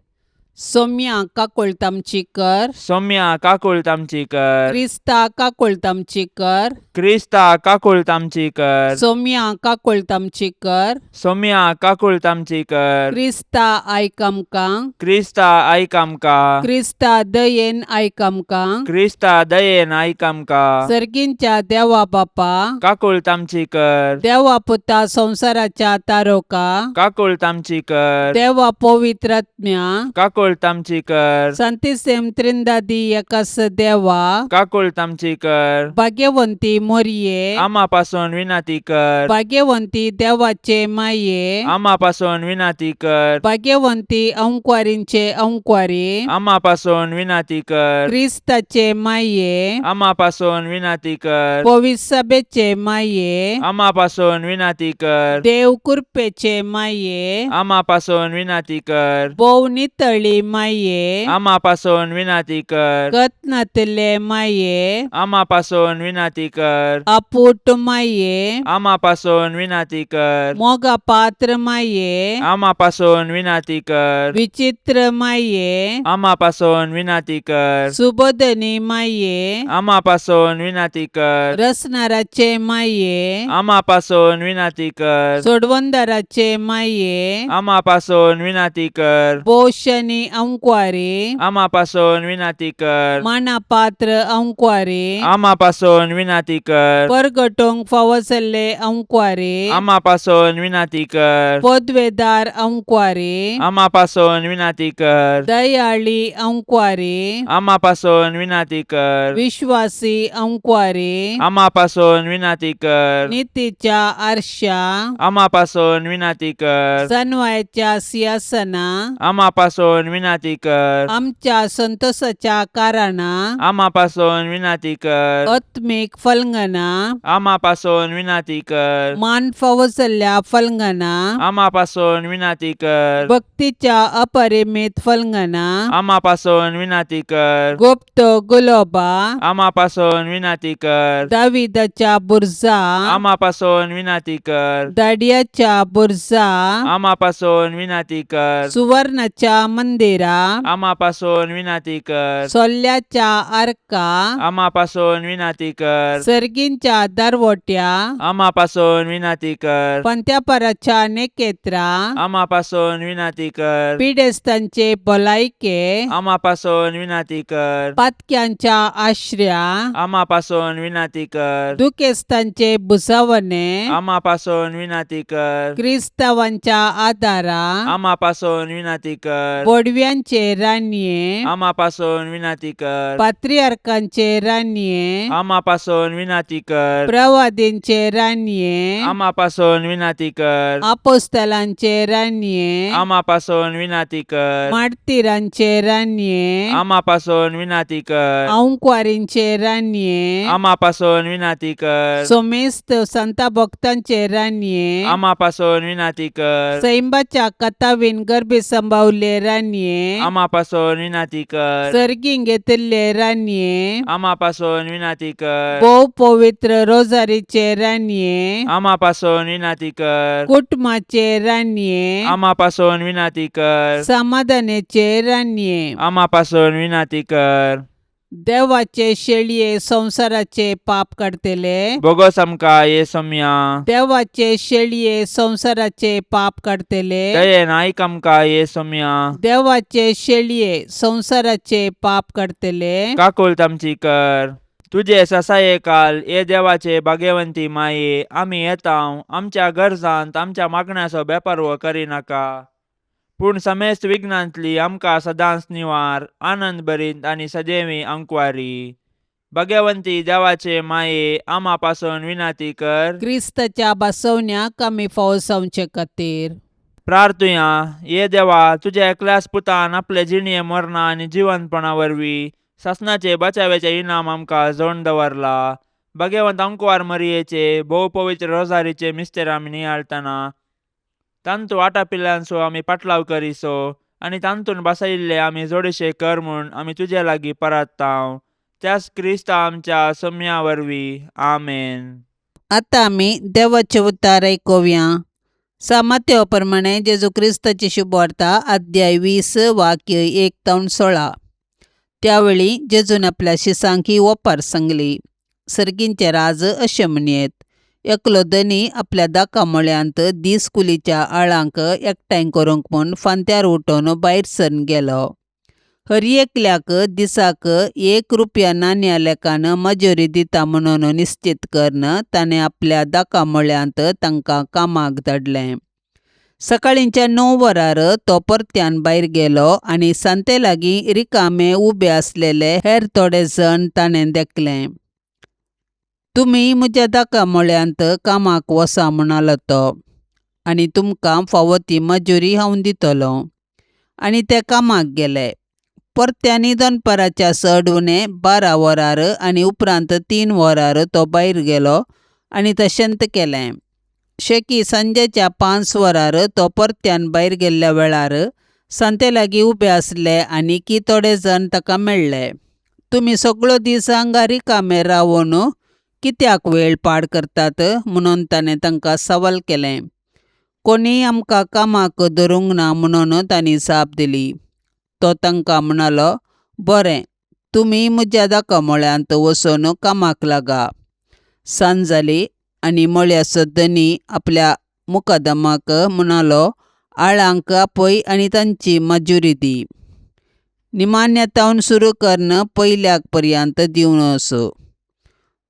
S2: सोम्या काकुळट आमची कर.
S3: सौम्या काकुळट आमची कर.
S2: क्रिस्ता काकुळट आमची कर.
S3: क्रिस्ता काकुळट आमची कर.
S2: सोम्या काकुळट आमची कर.
S3: सौम्या काकुळट आमची कर.
S2: क्रिस्ता आयक आमकां.
S3: क्रिस्ता आयक आमकां.
S2: क्रिस्ता दयेन आयक आमकां.
S3: क्रिस्ता दयेन आयक आमकां.
S2: सर्गींच्या देवा बापा,
S3: काकुळट आमची कर.
S2: देवा पुता संवसाराच्या तारोका,
S3: काकुळट आमची कर.
S2: देवा पवित्रात्म्या,
S3: काकुळट आमची कर.
S2: संतिसेम त्रिंदादी एकास देवा,
S3: काकुळट आमची कर.
S2: भाग्यवंती मोरये,
S3: आमा पासून विनाती कर.
S2: भाग्यवंती देवाचे माये,
S3: आमा पासून विनाती कर.
S2: भाग्यवंती अंकवारींचे अंकवारी,
S3: आमा पासून विनाती कर.
S2: क्रिस्ताचे माये,
S3: आमा पासून विनाती कर.
S2: पविसभेचे माये,
S3: आमा पासून विनाती कर.
S2: देव कृपेचे माये,
S3: आमा पासून विनाती कर.
S2: भोव नितळी दयाळी माये,
S3: आमा पासून विनाती कर।
S2: गत नातिल्ले माये,
S3: आमा पासून विनाती कर।
S2: अपूट माये,
S3: आमा पासून विनाती कर।
S2: मोगा पात्र माये,
S3: आमा पासून विनाती कर।
S2: विचित्र माये,
S3: आमा पासून विनाती कर।
S2: सुबोधनी माये,
S3: आमा पासून विनाती कर।
S2: रसनाराचे माये,
S3: आमा पासून विनाती कर।
S2: सोडवंदाराचे माये,
S3: आमा पासून विनाती कर।
S2: पोषणी अंक्वारी,
S3: आमा पासून विनाती कर।
S2: मानापात्र अंक्वारी,
S3: आमा पासून विनाती कर।
S2: परगटोंक फावो जाल्ले अंक्वारी,
S3: आमा पासून विनाती कर।
S2: पदवेदार अंक्वारी,
S3: आमा पासून विनाती कर।
S2: दयाळी अंक्वारी,
S3: आमा पासून विनाती कर।
S2: विश्वासी अंक्वारी,
S3: आमा पासून विनाती कर।
S2: नितीच्या आरशा,
S3: आमा पासून विनाती कर।
S2: सनवायच्या सिंहासना,
S3: आमा पासून विनाती कर।
S2: आमच्या संतोषाच्या कारणा,
S3: आमा पासून विनाती कर।
S2: आत्मीक फलंगना,
S3: आमा पासून विनाती कर।
S2: मान फावो जाल्ल्या फलंगना,
S3: आमा पासून विनाती कर।
S2: भक्तीच्या अपरिमित फलंगना,
S3: आमा पासून विनाती कर।
S2: गुप्त गुलोबा,
S3: आमा पासून विनाती कर।
S2: दाविदाच्या बुर्जा,
S3: आमा पासून विनाती कर।
S2: दाडियाच्या बुर्जा,
S3: आमा पासून विनाती कर।
S2: सुवर्णाच्या मंदिरा,
S3: आमा पासून विनाती कर।
S2: सोल्ल्याच्या आर्का,
S3: आमा पासून विनाती कर।
S2: सर्गींच्या दारवट्या,
S3: आमा पासून विनाती कर।
S2: पंत्यापराच्या नेकेत्रा,
S3: आमा पासून विनाती कर।
S2: पिडेस्तांचे भलायके,
S3: आमा पासून विनाती कर।
S2: पातक्यांच्या आश्र्या,
S3: आमा पासून विनाती कर।
S2: दुखेस्तांचे भुजावणे,
S3: आमा पासून विनाती कर।
S2: क्रिस्तावांच्या आदारा,
S3: आमा पासून विनाती कर।
S2: बोडव्यांचे रानये,
S3: आमा पासून विनाती कर।
S2: पात्रियार्कांचे रानये,
S3: आमा पासून विनाती कर।
S2: प्रवादींचे रानये,
S3: आमा पासून विनाती कर।
S2: आपोस्तलांचे रानये,
S3: आमा पासून विनाती कर।
S2: मार्तीरांचे रानये,
S3: आमा पासून विनाती कर।
S2: अंक्वारींचे रानये,
S3: आमा पासून विनाती कर।
S2: सोमेस्त संता भक्तांचे रानये,
S3: आमा पासून विनाती कर।
S2: सैंबाच्या कथावीन गर्भी संभावले रानये,
S3: आमा पासून विनाती कर।
S2: सर्गीं घेतिल्ले रानये,
S3: आमा पासून विनाती कर।
S2: भोव पवित्र रोजारीचे रानये,
S3: आमा पासून विनाती कर।
S2: कुटुंबाचे रानये,
S3: आमा पासून विनाती कर।
S2: समाधानाचे रानये,
S3: आमा पासून विनाती कर।
S2: देवाचे शेळये संवसाराचे पाप काडटले,
S3: बोगस आमकां ये सोम्या।
S2: देवाचे शेळये संवसाराचे पाप काडटले,
S3: दयेन आयक आमकां ये सोम्या।
S2: देवाचे शेळये संवसाराचे पाप काडटले,
S3: काकुळट आमची कर। तुजे ससाये काल ये देवाचे भाग्यवंती माये, आमी येता आमच्या गरजांत आमच्या मागण्याचो बेपारवो करिनाका, पूण समेस्त विघ्नांतली आमकां सदांच निवार, आनंद भरीत आनी सदैवी अंकवारी। भाग्यवंती देवाचे माये, आमा पासून विनाती कर।
S2: क्रिस्ताच्या बसवण्याक आमी फावो जावचे खातीर
S3: प्रार्थुया। ये देवा, तुज्या एकल्याच पुतान आपले जिणये मरणा आनी जिवंतपणा वरवीं सासणाचे बचाव्याचे इनाम आमकां जोडून दवरला। भाग्यवंत अंकवार मरियेचे भोव पवित्र रोजारीचे मिस्तेर आमी नियाळटना तांतू आटापिल्ल्यांचो आमी पाटलाव करिसो आनी तांतून बसयिल्ले आमी जोडशे कर म्हूण आमी तुजे लागीं परत्तांव, त्याच क्रिस्ता आमच्या सम्या वरवीं। आमेन।
S2: आतां आमी देवाचें उतार आयकुया। सामात्या प्रमाणे जेजू क्रिस्ताची शुभवार्ता अध्याय 20 वाक्य 1 ते 16। त्यावेळी जेजून आपल्या शिसांक ही ओपार सांगली, सर्गींचें राज अशें म्हणयेत, एकलो धनी आपल्या दाका मळ्यांत दीस कुलीच्या आळांक एकठांय करूंक म्हूण फांत्यार उठोवन भायर सरून गेलो। हर एकल्याक दिसाक 1 रुपया नाण्या लेखान मजुरी दिता म्हणून निश्चित करून ताणें आपल्या दाका मळ्यांत तांकां कामाक धाडलें। सकाळींच्या 9 वरार तो परत्यान भायर गेलो आनी सांते लागीं रिकामे उबे आसलेले हेर थोडे जण ताणें देखले। तुमी म्हज्या दाका मळ्यांत कामाक वसा म्हणालो तो, आनी तुमकां फावो ती मजुरी हांव दितलो। आनी ते कामाक गेले। परत्यानी दनपाराच्या चड उणें 12 वरार आनी उपरांत 3 वरार तो भायर गेलो आनी तशेंच केलें। शेकी सांजेच्या 5 वरार तो परत्यान भायर गेल्ल्या वेळार सांते लागीं उबे आसले आनीकी थोडे जाण ताका मेळ्ळे. तुमी सगळो दीस हांगा रिकामे रावन कित्याक वेळ पाड करतात म्हणून ताणें तांकां सवाल केलें. कोणीय आमकां कामाक धरूंक ना म्हणून तांणी जाप दिली. तो तांकां म्हणालो, बरें, तुमी म्हज्या दाकामोळ्यांत वचून कामाक लागा. सांज जाली आनी मळ्याचो धनी आपल्या मुकादमाक म्हणालो, आळांक आपय आनी तांची मजुरी दी. निमाण्या तावन सुरू करून पयल्याक पर्यंत दिवन वचो.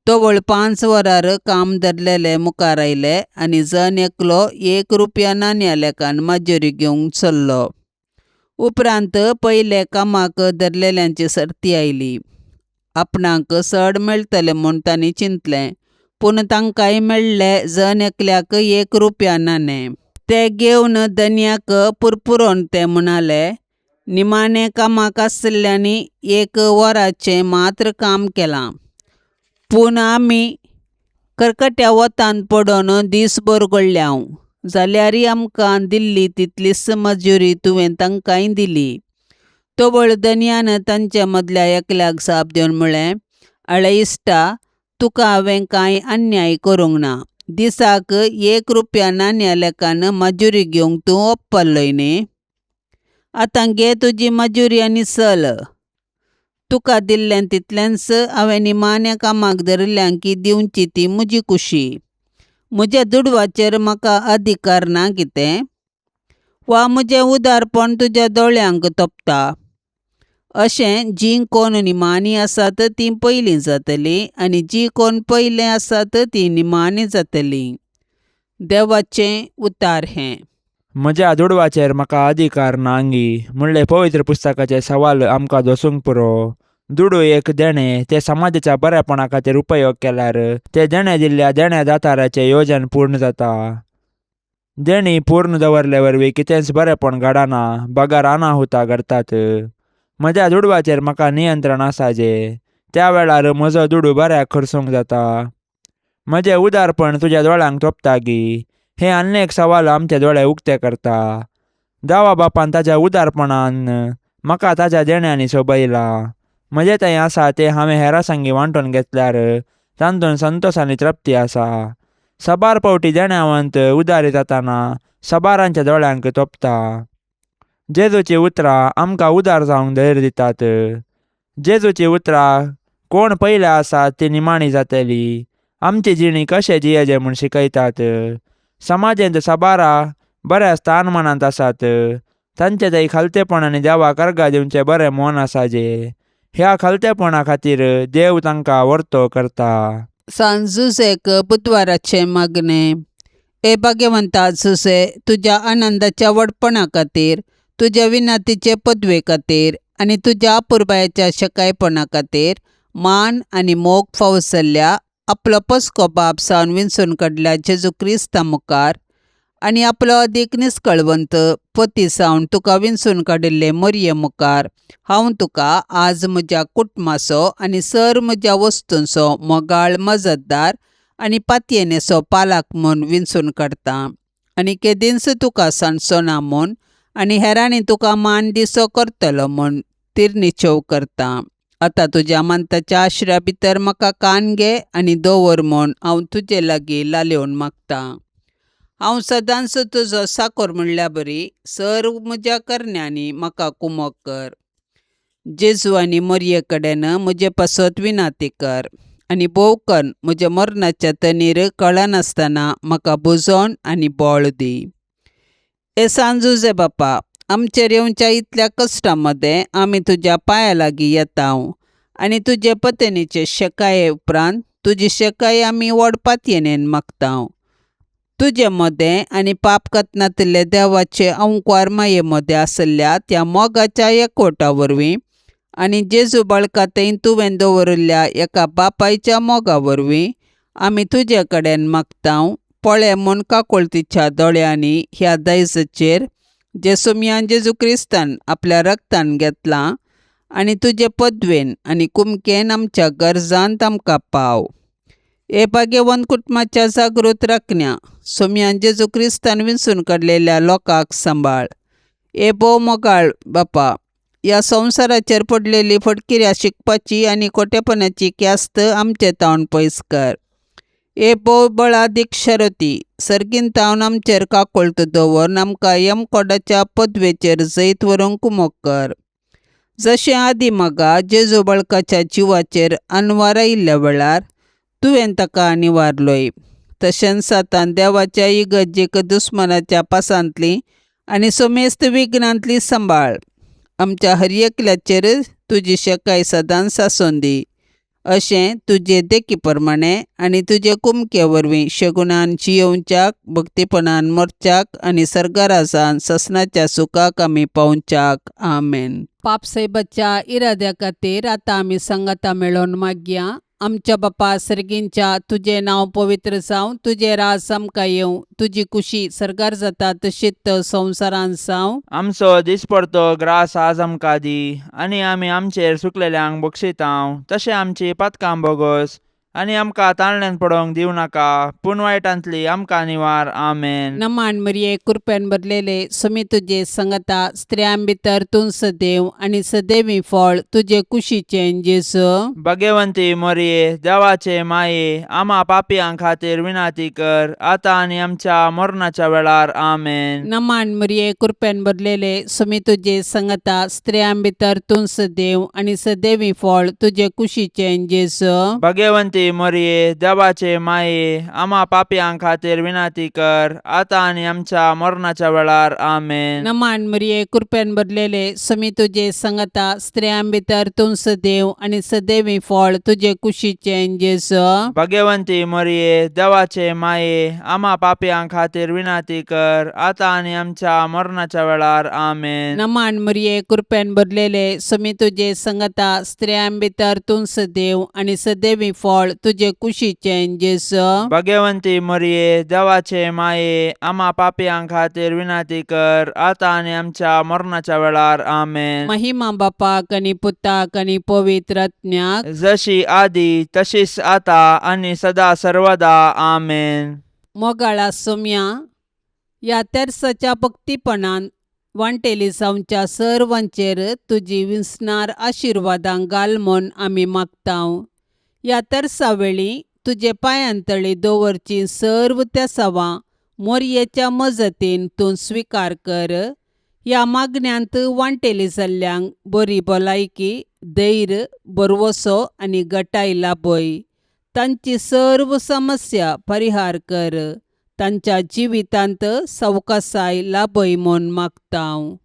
S2: तवळ 5 वरार काम धरलेले मुखार आयले आनी जण एकलो 1 रुपया नाण्या लेखान मजुरी घेवंक चल्लो. उपरांत पयले कामाक धरलेल्यांची सर्ती आयली. आपणाक चड मेळटलें म्हूण तांणी चिंतलें, पूण तांकांय मेळ्ळें जण एकल्याक 1 रुपया नाणें. ते घेवन धनयाक पुरपुरोन ते म्हणाले, निमाणें कामाक आशिल्ल्यांनी 1 वराचें मात्र काम केलां, पूण आमी करकट्या वतांत पडून दीसभर गळ्ळ्यांव, जाल्यारय आमकां दिल्ली तितलीच मजुरी तुवें तांकांय दिली. तवळ धनयान तांचे मदल्या एकल्याक जाप दिवन म्हळें, आळे इश्टा, तुका हांवें कांय अन्याय करूंक ना. दिसाक 1 रुपया नाण्या लेखान मजुरी घेवंक तूं ओप्पल्लोय न्ही? आतां घे तुजी मजुरी आनी चल. तुका दिल्लें तितलेंच हांवें निमाण्या कामाक धरिल्ल्यांकी दिवची ती म्हजी खुशी. म्हज्या दुडवाचेर म्हाका अधिकार ना कितें? वा म्हजें उदारपण तुज्या दोळ्यांक तोपता? अशें जीं कोण निमाणी आसात तीं पयलीं जातलीं आनी जीं कोण पयलें आसात तीं निमाणी जातलीं. देवाचें उतार हें.
S3: म्हज्या दुडवाचेर म्हाका अधिकार नांगी म्हणलें पवित्र पुस्तकाचें सवाल आमकां दसूंक पुरो. दुडू एक देणें, तें समाजाच्या बऱ्यापणा खातीर उपयोग केल्यार तें देणें दिल्ल्या देण्या दाताराचें योजन पूर्ण जाता. देणी पूर्ण दवरले वरवीं कितेंच बरेंपण घडना, बगर अनाहुता घडतात. म्हज्या दुडवाचेर म्हाका नियंत्रण आसा जे त्या वेळार म्हजो दुडू बऱ्याक खर्चूंक जाता. म्हजें उदारपण तुज्या दोळ्यांक तोपता गी? हें आनी एक सवाल आमचे दोळे उक्ते करता. दावा बापान ताच्या उदारपणान म्हाका ताच्या देण्यांनी सोबयला. म्हजें थंय आसा तें हांवें हेरां संगी वांटून घेतल्यार तातूंत संतोश आनी तृप्ती आसा. साबार पावटी देण्यावंत उदारी जाताना साबारांच्या दोळ्यांक तोपता. जेजूची उतरां आमकां उदार जावंक धैर्य दितात. जेजूची उतरां कोण पयले आसात ती निमाणी जातली. आमची जिणी कशें जियेचें म्हूण शिकयतात. समाजेंत साबारा बऱ्या स्थानमानांत आसात. तांचे थंय खालतेपण आनी देवाक अर्गां दिवचें बरें मन आसा जे ह्या खालतेपणा खातीर देव तांकां वर्तो करता.
S2: सांत जुझेक बुधवाराचें मागणें. हे भाग्यवंता जुझे, तुज्या आनंदाच्या व्हडपणा खातीर, तुज्या विनंतीचे पदवे खातीर आनी तुज्या अपुरबायेच्या शकायपणा खातीर मान आनी मोग फावो जाल्ल्या आपलो पसको बाप सावन विंचून काडल्या जेजू क्रिस्ता मुखार आनी आपलो अदीक निस्कळवंत पती सावन तुका विंचून काडिल्ले मोरये मुखार हांव तुका आज म्हज्या कुटुंबाचो आनी सर म्हज्या वस्तूंचो मोगाळ मजतदार आनी पातयेनेचो पालक म्हूण विंचून काडटा आनी केदींच तुका सांडचो ना म्हूण आनी हेरांनी तुका मान दिसो करतलो म्हूण तिरनिचोव करता. आतां तुज्या मानताच्या आश्र्या भितर म्हाका कान घे आनी दवर म्हूण हांव तुजे लागीं लालेवन मागतां. हांव सदांच तुजो साकोर म्हणल्या बरी सर म्हज्या करण्यांनी म्हाका कुमोक कर. जेजू आनी मोरये कडेन म्हजे पासत विनाती कर आनी भोव कन्न म्हज्या मरणाच्या तनीर कळनासतना म्हाका बुजोवन आनी बळ दी. हे सांजुजे बापा, आमचेर येवच्या इतल्या कश्टां मदें आमी तुज्या पांया लागीं येता आनी तुजे पत्नीचे शेकाये उपरांत तुजी शेकाय आमी व्हड पातयेनेन मागता. तुजे मदें आनी पाप कतनातले देवाचे अंकवार माये मदें आशिल्ल्या त्या मोगाच्या एकवटा वरवीं आनी जेजू बाळका थंय तुवें दवरिल्ल्या एका बापायच्या मोगा वरवीं आमी तुजे कडेन मागता. पळय म्हूण काकुळतीच्या दोळ्यांनी ह्या दायजाचेर जें सोमयान जेजू क्रिस्तान आपल्या रक्तान घेतलां आनी तुजे पदवेन आनी कुमकेन आमच्या गरजांत आमकां पाव. हे भाग्यवंत कुटुंबाच्या जागृत राखण्या सोमयान जेजू क्रिस्तान विंचून काडलेल्या लोकांक सांबाळ. हे भोव मोगाळ बापा, ह्या संवसाराचेर पडलेली फटकिऱ्या शिकपाची आनी खोटेपणाची क्यास्त आमचे तावन पयस कर. हे भोव बळादीक शरती, सर्गीन तावन आमचेर काकोळत दवरून आमकां यमकोडाच्या पदवेचेर जैत व्हरूंक कुमोक कर. जशें आदी मगा जेजू बळकाच्या जिवाचेर अनवार आयिल्ल्या वेळार तुवें ताका निवारलोय, तशेंच आतां देवाच्या इगर्जेक दुस्मनाच्या पासांतली आनी समेस्त विघ्नांतली सांबाळ. आमच्या हर एकल्याचेर तुजी शकाय सदांच आसूं दी, अशें तुजे देखी प्रमाणे आनी तुजे कुमके वरवीं शगुणान जियोवच्याक, भक्तीपणान मरच्याक आनी सर्गाराजान ससनाच्या सुखाक आमी पावच्याक. आमेन. पापसाहेबाच्या इराद्या खातीर आतां आमी सांगाता मेळोवन मागया. आमच्या बापा सर्गींच्या, तुजें नांव पवित्र जावं, तुजें राज आमकां येवं, तुजी कुशी सर्गार जाता तशीच संवसारांत जावं.
S3: आमचो दिसपडतो ग्रास आज आमकां दी आनी आमी आमचेर सुकलेल्यांक बक्षितांव तशें आमची पातकां बोगोस आनी आमकां ताळण्यान पडोवंक दिवं नाका पूण वायटांतली आमकां निवार. आमेन.
S2: नमान मरिये, कृपेन भरलेले, सुमी तुजे संगता, स्त्रियां भितर तूं सदैव आनी सदैवी फळ तुजे कुशीचें जेजू.
S3: भगवंती मोरये, देवाचे माये, आमा पापयां खातीर विनाती कर आतां आनी आमच्या मरणाच्या वेळार. आमेन.
S2: नमान मरिये, कृपेन भरलेले, सुमी तुजे संगता, स्त्रियां भितर तूं सदैव आनी सदैवी फळ तुजे कुशीचें जेजू.
S3: भगवंती मोरये, देवाचे माये, आमा पापयां खातीर विनाती कर आतां आनी आमच्या मरणाच्या वेळार. आमेन.
S2: नमान मरिये, कृपेन भरलेले, सुमी तुजे संगता, स्त्रियां भितर तूं सदैव आनी सदैवी फळ तुजे कुशीचें जेजू.
S3: भगवंती मोरये, देवाचे माये, आमा पापयां खातीर विनाती कर आतां आनी आमच्या मरणाच्या वेळार. आमेन.
S2: नमान मरिये, कृपेन भरलेले, सुमी तुजे संगता, स्त्रियां भितर तूं सदैव आनी सदैवी फळ तुजे कुशीचें जेजू.
S3: भगवंती मोरये, देवाचे माये, आमा पापयां खातीर विनाती कर आतां आनी आमच्या मरणाच्या वेळार. आमेन.
S2: महिमा बापाक आनी पुताक आनी पवित्र आत्म्याक,
S3: जशी आदी तशीच आता आनी सदा सर्वदा. आमेन.
S2: मोगाळा सोम्या, ह्या तेर्साच्या भक्तीपणान वांटेली जावच्या सर्वांचेर तुजी विसणार आशिर्वादां घाल म्हूण आमी मागतांव. ह्या तेर्सा वेळी तुजे पांयांतळी दवरची सर्व तेसावां मोरयेच्या मजतीन तूं स्विकार कर. ह्या मागण्यांत वांटेली जाल्ल्यांक बरी भलायकी, धैर्य, भरवसो आनी गटाय लाभय. तांची सर्व समस्या परिहार कर. तांच्या जिवितांत सवकासाय लाभय म्हूण मागतांव.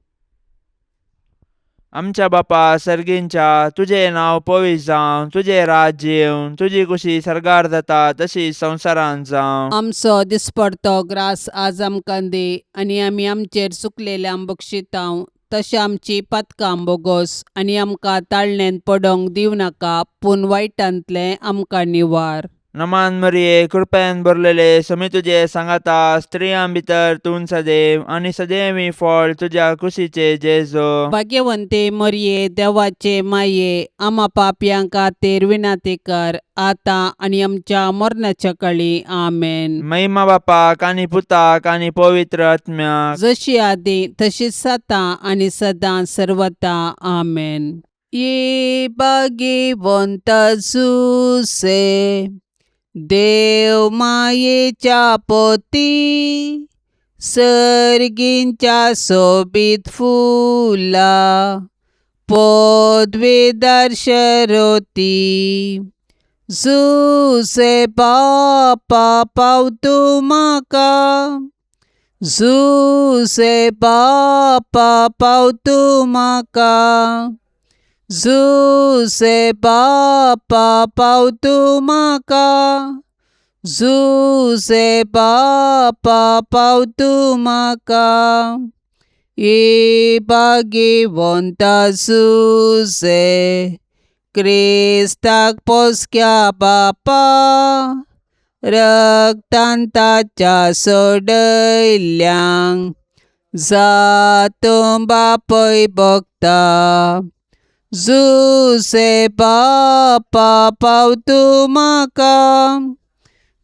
S3: आमच्या बापा सर्गींच्या, तुजें नांव पवित्र जावं, तुजें राज्य येवं, तुजी कुशी सर्गार जाता तशी संवसारांत जावं.
S2: आमचो दिसपडतो ग्रास आज आमकां दी आनी आमी आमचेर चुकलेल्यांक बक्षितांव तशें आमची पातकां बोगोस आनी आमकां ताळणेंत पडोवंक दिवं नाका, पूण वायटांतलें आमकां निवार.
S3: नमान मरिये, कृपेन भरलेले, समी तुजे सांगाता, स्त्रियां भितर तूं सदैव आनी सदैवी फळ तुज्या कुशीचे जेजो.
S2: भाग्यवंते मरिये, देवाचे माये, आमा पापयां खातीर विनाती कर आतां आनी आमच्या मरणाच्या कळी. आमेन.
S3: महिमा बापाक आनी पुताक आनी पवित्र आत्म्याक,
S2: जशी आदी तशीच आतां आनी सदां सर्वता. आमेन. ये भाग्यवंत जुसे, देव मायेच्या पोती, सर्गींच्या सोबीत फुला पदवेदार शरोती. जुसे बापा पावतू म्हाका, जुसे बापा पावतू म्हाका, जुसे बापा पावतू म्हाका, जुसे बापा पावतू म्हाका. ये भाग्यवंता जुसे, क्रिस्ताक पोसक्या बापा, रक्तान ताच्या सोडयल्ल्यांक जातूं बापय भोगता. जुसे बापा पावतू म्हाका,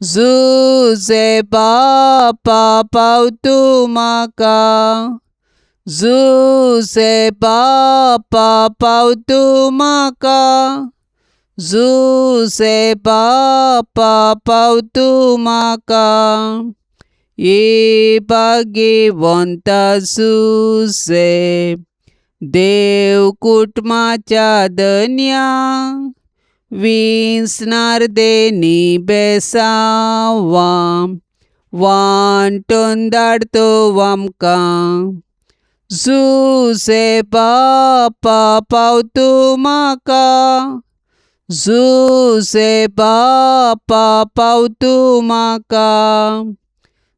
S2: जुसे बापा पावतू म्हाका, जुसे बापा पाव तूं म्हाका जुसे बापा पाव तूं म्हाका ये भाग्यवंता जुसे देव कुटुंबाच्या धन्या विंचणार देनी बेसांवां वांटून धाडतो आमकां जुसे बापा पाव तूं म्हाका जुसे बापा पाव तूं म्हाका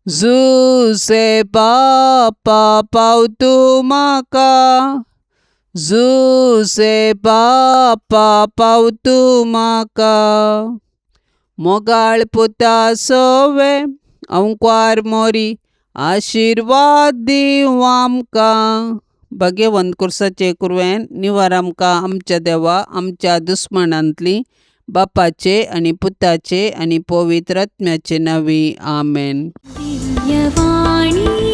S2: जुसे बापा पाव तूं म्हाका जुसे बापा पाव तूं म्हाका मोगाळ पुता सोवे अंकवार मोरी आशिर्वाद दीवं आमकां भाग्यवंत कुर्साचे कुरवेन निवार आमकां आमच्या देवा आमच्या दुस्मणांतली बापाचे आनी पुताचे आनी पवित्र आत्म्याचे नांवी आमेन.
S1: दिव्यवाणी.